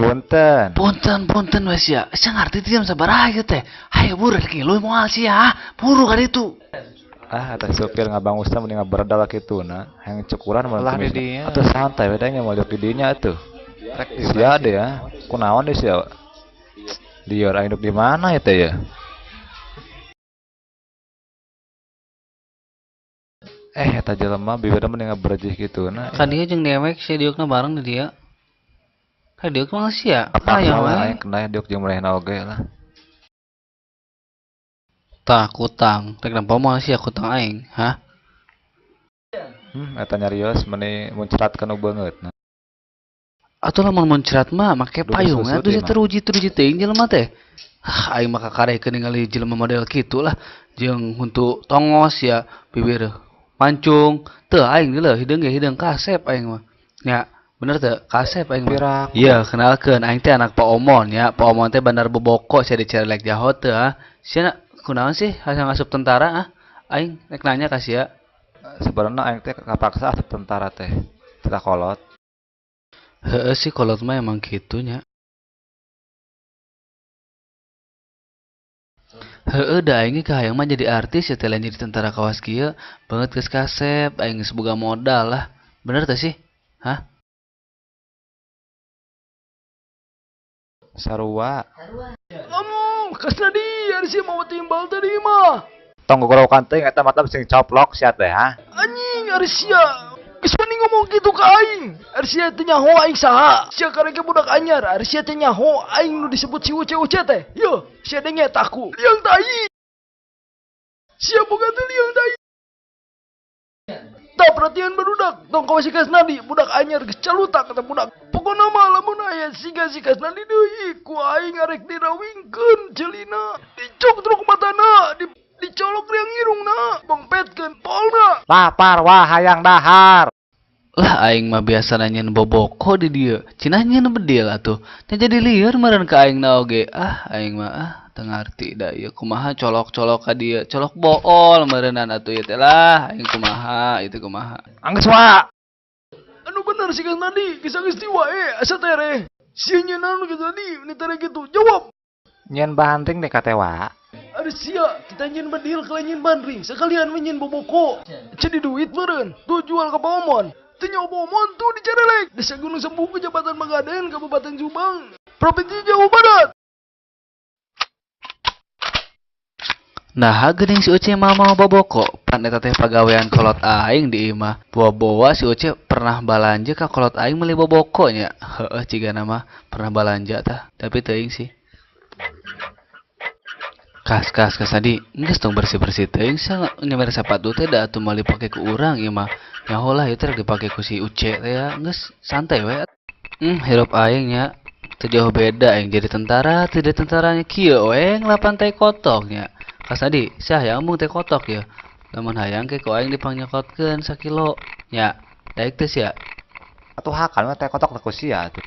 Punten. Punten, punten we sia. Sia ngarti teh jam sabaraha ieu teh? Hayo buru rek ngiluy moal sia. Buru ka ditu. Ah, eta supir ngabangusna mending ngaberedal kituna. Hayang cukuran mun Lah kumis. di dinya. Atuh santai we da nya moal di dinya atuh. Rek di Sia deh ya. Kunaon deh sia. Lieur aing di mana ya teh ya? Eh, eta jelema bibirna mending ngaberejih kituna. Ka dieu jeung dewek sia diukna bareng di dieu. Ka diuk mah sia. Apa Hayang salah we. aing kena diuk jeung manehna oge lah. Tah kutang, rek nempo moal sia kutang aing, hah? Eta nyarios meni muncrat kana beungeutna. Atuh lamun muncrat mah make Duh, payung susut atuh sia ieu mah. teruji-teruji teuing jelema teh. Ah, aing mah kakarehkeun ningali jelema model kitu lah, jeung huntu tongos ya, bibir mancung. Teu aing deuleu hideung ge hideung kasep aing mah. Nya, bener teu? Kasep aing mah. Pirak. Iya, kenalkeun aing teh anak Pak Omon ya. Pak Omon teh bandar boboko sia di Cerelek Jaho teu ah. Sia kunaon sih hayang asup tentara ah? Aing rek nanya ka sia. Sebenarnya aing teh kapaksa asup tentara teh. Teu kolot. Heeh sih kolot mah emang kitu nya. Heeh da aing ge kahayang mah jadi artis ya teh lain jadi tentara kawas kieu. Beungeut geus kasep aing geus boga modal lah. Bener teh sih? Hah? Sarua. Kasnadi, ari sia mawa timbal tadi mah. Tong gogorowokan teuing eta mata sing coplok sia teh ha. Anjing, ari sia. Geus mending ngomong kitu ka aing. Ari sia teh nyaho aing saha? Sia karek budak anyar, ari sia teh nyaho aing nu disebut si Uce-Uce teh. Yo, sia denge taku. Liang tai. Sia boga teh liang tai. Tah perhatian barudak, tong kawas si Kasnadi, budak anyar geus calutak eta budak. Pokona mah lamun aya siga si Kasnadi deui, ku aing arek dirawingkeun ceulina, dicoktruk matana, dicolok riang irungna, bangpetkeun polna. Lapar wah hayang dahar. Lah aing mah biasana nyeun boboko di dieu. Cenah nyeun bedil atuh. Nya jadi lieur meureun ka aing na oge. Ah aing mah ah teu ngarti da ieu kumaha colok-colok ka dieu. Colok bool meureunan atuh ieu teh lah. Aing kumaha ieu teh kumaha. Anggeus wa. Anu bener si Kasnadi, geus geus wae asa tereh. Sia nyeun naon Kasnadi, ni tereh kitu. Jawab. Nyeun banting deh kate wa. Ari sia, kita nyeun bedil kalian nyeun bandring, sekalian we nyeun boboko. Jadi duit meureun, tuh jual ka Paomon. Teu nyaho Paomon tuh di Cerelek, Desa Gunung Sembuh, Kecamatan Pagaden, Kabupaten Subang, Provinsi Jawa Barat. Nah, geuning si Uce mah mau boboko, pan eta teh pagawean kolot aing di imah. Boa-boa si Uce pernah balanja ka kolot aing meuli boboko nya. Heueuh cigana mah pernah balanja tah, tapi teuing sih. Kas kas kas tadi geus tong bersih-bersih teuing sia nyemer sapatu teh da atuh moal dipake ku urang ieu mah. Nyaho lah ieu teh rek dipake ku si Uce teh ya, geus santai we. Hirup aing nya teu jauh beda aing jadi tentara, teu jadi tentaranya kieu we ngelapan teh kotok nya. Kas tadi sia hayang embung teh kotok ya. Lamun hayang ke ku aing dipangnyokokeun sakilo nya. Daek teh sia. Atuh hakan mah teh kotok teh ku sia atuh.